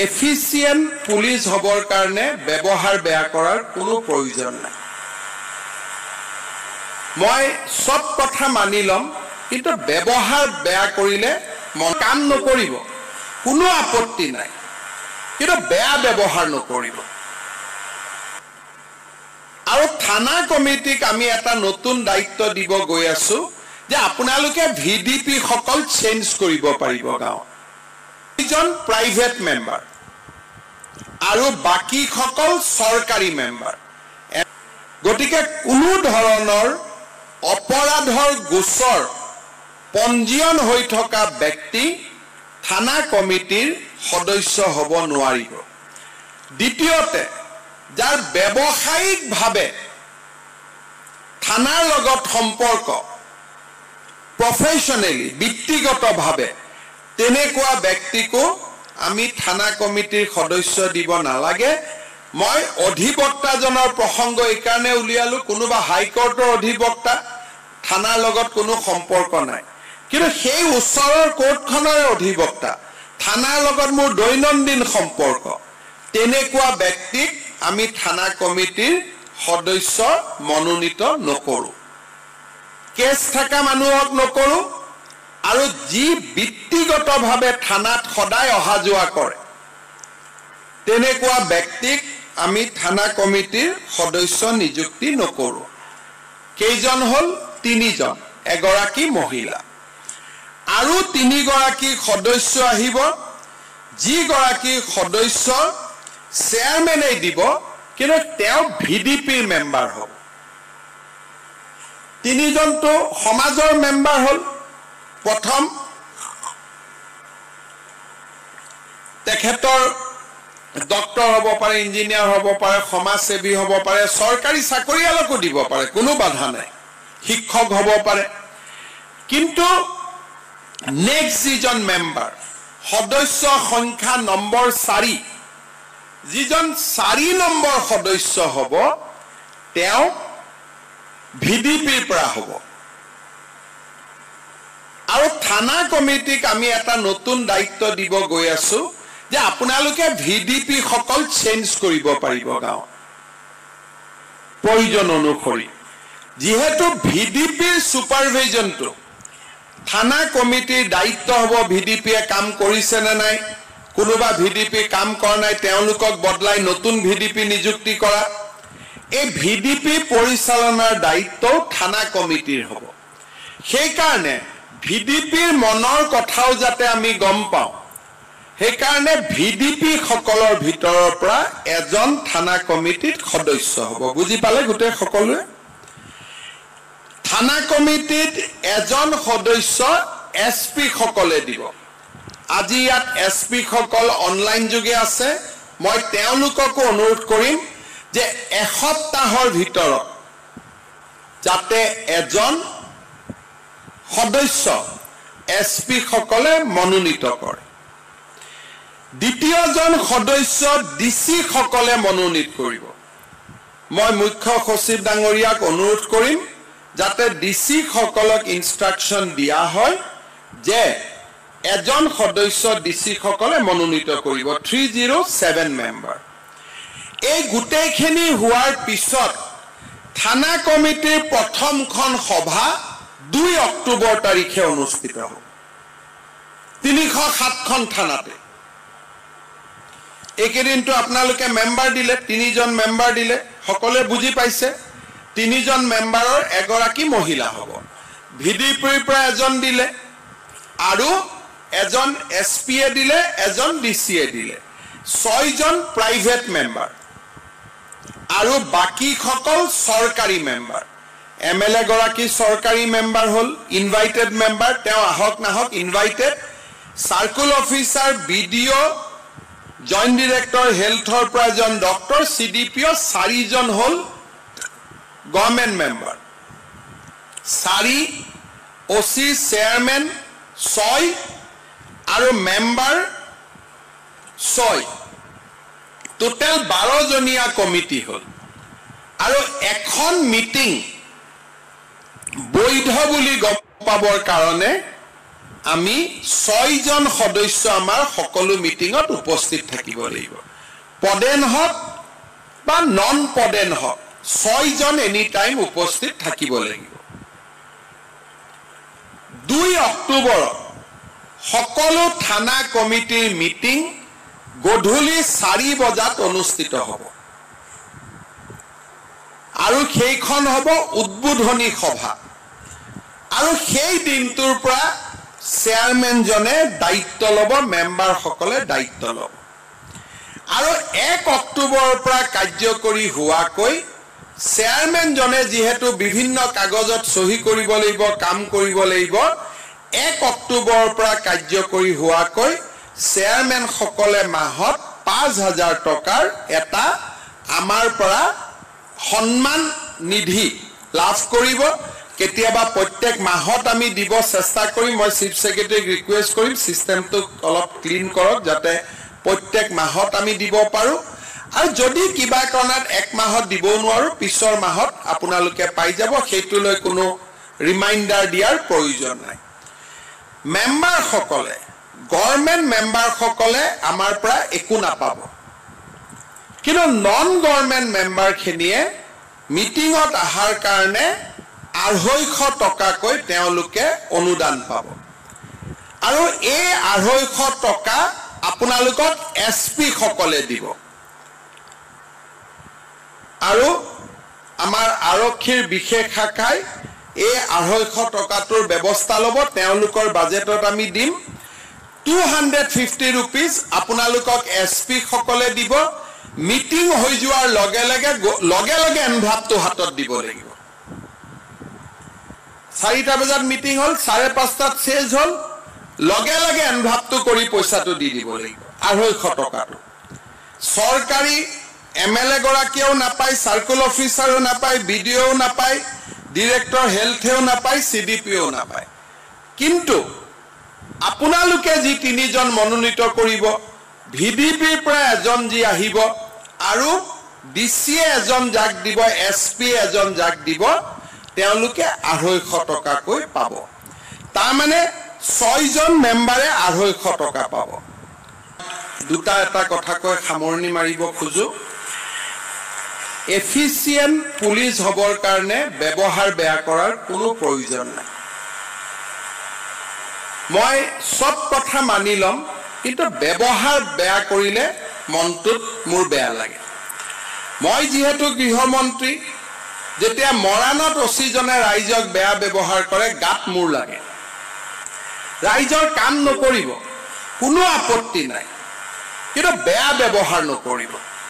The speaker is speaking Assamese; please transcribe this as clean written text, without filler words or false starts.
এফিচিয়েণ্ট পুলিচ হ'বৰ কাৰণে ব্যৱহাৰ বেয়া কৰাৰ কোনো প্ৰয়োজন নাই। মই চব কথা মানি ল'ম, কিন্তু ব্যৱহাৰ বেয়া কৰিলে মন কাম নকৰিব, কোনো আপত্তি নাই, কিন্তু বেয়া ব্যৱহাৰ নকৰিব। আৰু থানা কমিটিক আমি এটা নতুন দায়িত্ব দিব গৈ আছো যে আপোনালোকে ভিডিপি সকল চেঞ্জ কৰিব পাৰিব গাঁৱত। যিজন প্ৰাইভেট মেম্বাৰ আৰু বাকীসকল চৰকাৰী মেম্বাৰ। গতিকে কোনো ধৰণৰ অপৰাধৰ গোচৰ পঞ্জীয়ন হৈ থকা ব্যক্তি থানা কমিটিৰ সদস্য হ'ব নোৱাৰিব। দ্বিতীয়তে, যাৰ ব্যৱসায়িকভাৱে থানাৰ লগত সম্পৰ্ক, প্ৰফেশ্যনেলি বৃত্তিগতভাৱে, তেনেকুৱা ব্যক্তিকো আমি থানা কমিটিৰ সদস্য দিব নালাগে। মই অধিবক্তাজনৰ প্ৰসংগ এইকাৰণে উলিয়ালো, কোনোবা হাইকোৰ্টৰ অধিবক্তা, থানাৰ লগত কোনো সম্পৰ্ক নাই, কিন্তু সেই ওচৰৰ কোৰ্টখনৰ অধিবক্তা, থানাৰ লগত মোৰ দৈনন্দিন সম্পৰ্ক, তেনেকুৱা ব্যক্তিক আমি থানা কমিটিৰ সদস্য মনোনীত নকৰোঁ। কেছ থকা মানুহক নকৰোঁ, আৰু যি বৃত্তিগতভাৱে থানাত সদায় অহা যোৱা কৰে তেনেকুৱা ব্যক্তিক আমি থানা কমিটিৰ সদস্য নিযুক্তি নকৰোঁ। কেইজন হ'ল? তিনিজন, এগৰাকী মহিলা আৰু তিনিগৰাকী সদস্য আহিব, যিগৰাকী সদস্য চেয়াৰমেনেই দিব, কিন্তু তেওঁ ভিডিপিৰ মেম্বাৰ হ'ব। তিনিজনটো সমাজৰ মেম্বাৰ হ'ল। প্ৰথম তেখেতৰ ডক্টৰ হ'ব পাৰে, ইঞ্জিনিয়াৰ হ'ব পাৰে, সমাজসেৱী হ'ব পাৰে, চৰকাৰী চাকৰিয়ালকো দিব পাৰে, কোনো বাধা নাই, শিক্ষক হ'ব পাৰে। কিন্তু নেক্সট যিজন মেম্বাৰ, সদস্য সংখ্যা নম্বৰ 4, যিজন 4 নম্বৰ সদস্য হ'ব, তেওঁ ভিডিপিৰ পৰা হ'ব। আৰু থানা কমিটিক আমি এটা নতুন দায়িত্ব দিব গৈ আছো যে আপোনালোকে ভিডিপি সকল চেঞ্জ কৰিব পাৰিব গাঁৱত প্ৰয়োজন অনুসৰি। যিহেতু ভিডিপিৰ ছুপাৰভিজনটো থানা কমিটিৰ দায়িত্ব হ'ব, ভিডিপিয়ে কাম কৰিছে নে নাই, কোনোবা ভিডিপি কাম কৰা নাই তেওঁলোকক বদলাই নতুন ভিডিপি নিযুক্তি কৰা, এই ভিডিপি পৰিচালনাৰ দায়িত্বও থানা কমিটিৰ হ'ব। সেইকাৰণে ভিডিপিৰ মনৰ কথাও যাতে আমি গম পাওঁ, সেইকাৰণে ভিডিপি সকলৰ ভিতৰৰ পৰা এজন থানা কমিটিত সদস্য হ'ব। বুজি পালে গোটেই সকলোৱে? থানা কমিটিত এজন সদস্য এছ পি সকলে দিব। আজি ইয়াত এছ পি সকল অনলাইন যোগে আছে, মই তেওঁলোককো অনুৰোধ কৰিম যে এসপ্তাহৰ ভিতৰত যাতে এজন সদস্য এছ পি সকলে মনোনীত কৰে। দ্বিতীয়জন সদস্য ডি চি সকলে মনোনীত কৰিব। মই মুখ্য সচিব ডাঙৰীয়াক অনুৰোধ কৰিম যাতে ডি চি সকলক ইনষ্ট্ৰাকশ্যন দিয়া হয় যে এজন সদস্য ডি চি সকলে মনোনীত কৰিব, 307 মেম্বাৰ। এই গোটেইখিনি হোৱাৰ পিছত থানা কমিটিৰ প্ৰথমখন সভা 2 অক্টোবৰ তাৰিখে অনুষ্ঠিত হ'ব, 307খন থানাতে। এইকেইদিনটো আপোনালোকে মেম্বাৰ দিলে, 3জন মেম্বাৰ দিলে, সকলোৱে বুজি পাইছে। 3জন মেম্বাৰৰ এগৰাকী মহিলা হ'ব, ভিডিপিৰ পৰা এজন দিলে আৰু এজন এছ পি এ দিলে, এজন ডি চি এ দিলে, 6জন প্ৰাইভেট মেম্বাৰ আৰু বাকীসকল চৰকাৰী মেম্বাৰ। এম এল এ গৰাকী চৰকাৰী মেম্বাৰ হ'ল, ইনভাইটেড মেম্বাৰ, তেওঁ আহক নাহক invited. Circle officer, B D O', joint director হেল্থৰ পৰা এজন ডক্টৰ, চি ডি পি অ', 4জন হ'ল গভৰ্ণমেণ্ট মেম্বাৰ, 4 অ' চি চেয়াৰমেন 6 আৰু মেম্বাৰ 6, টোটেল 12জনীয়া কমিটি হ'ল। আৰু এখন মিটিং বৈধ বুলি গম পাবৰ কাৰণে আমি 6জন সদস্য আমাৰ সকলো মিটিঙত উপস্থিত থাকিব লাগিব। পদেন হওক বা নন পদেন হওক, 6জন এনি টাইম উপস্থিত থাকিব লাগিব। 2 অক্টোবৰত সকলো থানা কমিটিৰ মিটিং গধূলি 4 বজাত অনুষ্ঠিত হ'ব আৰু সেইখন হ'ব উদ্বোধনী সভা। আৰু সেই দিনটোৰ পৰা চেয়াৰমেনজনে দায়িত্ব ল'ব, মেম্বাৰসকলে দায়িত্ব ল'ব। আৰু 1 অক্টোবৰৰ পৰা কাৰ্যকৰী হোৱাকৈ চেয়াৰমেনজনে যিহেতু বিভিন্ন কাগজত চহী কৰিব লাগিব, কাম কৰিব লাগিব, 1 অক্টোবৰৰ পৰা কাৰ্যকৰী হোৱাকৈ চেয়াৰমেনসকলে মাহত 5000 টকাৰ এটা আমাৰ পৰা সন্মান নিধি লাভ কৰিব। কেতিয়াবা প্ৰত্যেক মাহত আমি দিব চেষ্টা কৰিম। মই চিফ ছেক্ৰেটাৰীক ৰিকুৱেষ্ট কৰিম চিষ্টেমটোক অলপ ক্লিন কৰক যাতে প্ৰত্যেক মাহত আমি দিব পাৰোঁ। আৰু যদি কিবা কাৰণত এক মাহত দিব নোৱাৰোঁ, পিছৰ মাহত আপোনালোকে পাই যাব, সেইটোলৈ কোনো ৰিমাইণ্ডাৰ দিয়াৰ প্ৰয়োজন নাই। মেম্বাৰসকলে, গভৰ্ণমেণ্ট মেম্বাৰসকলে আমাৰ পৰা একো নাপাব, কিন্তু নন গভৰ্ণমেণ্ট মেম্বাৰখিনিয়ে মিটিঙত অহাৰ কাৰণে 250 টকাকৈ তেওঁলোকে অনুদান পাব। আৰু এই 250 টকা আপোনালোকক এছ পি সকলে দিব। আৰু আমাৰ আৰক্ষীৰ বিশেষ শাখাই এই 250 টকাটোৰ ব্যৱস্থা ল'ব, তেওঁলোকৰ বাজেটত আমি দিম। 250 ৰুপিজ আপোনালোকক এছ পি সকলে দিব। মিটিং হৈ যোৱাৰ লগে লগে লগে লগে এনভেলপটো হাতত দিব লাগিব। 4টা বজাত মিটিং হ'ল, 5:30টাত চেজ হ'ল, লগে লগে এনভেলপটো কৰি পইচাটো দি দিব লাগিব, 250 টকাটো। চৰকাৰী এম এল এ গৰাকীয়েও নাপায়, চাৰ্কুল অফিচাৰো নাপায়, বি ডি অ'ও নাপায়, ডিৰেক্টৰ হেল্থেও নাপায়, চি ডি পিও নাপায়। কিন্তু আপোনালোকে যি 3জন মনোনীত কৰিব, ভি ডি পিৰ পৰা এজন যি আহিব আৰু ডি চিয়ে এজন যাক দিব, এছ পি এজন যাক দিব, তেওঁলোকে 250 টকাকৈ পাব। তাৰমানে 6জন মেম্বাৰে 250 টকা পাব। দুটা এটা কথা কৈ সামৰণি মাৰিব খোজো। এফিচিয়েণ্ট পুলিচ হ'বৰ কাৰণে ব্যৱহাৰ বেয়া কৰাৰ কোনো প্ৰয়োজন নাই। মই চব কথা মানি ল'ম, কিন্তু ব্যৱহাৰ বেয়া কৰিলে মনটোত মোৰ বেয়া লাগে। মই যিহেতু গৃহমন্ত্ৰী, যেতিয়া মৰাণত অচিজনে ৰাইজক বেয়া ব্যৱহাৰ কৰে, গাত মোৰ লাগে। ৰাইজৰ কাম নকৰিব, কোনো আপত্তি নাই, কিন্তু বেয়া ব্যৱহাৰ নকৰিব।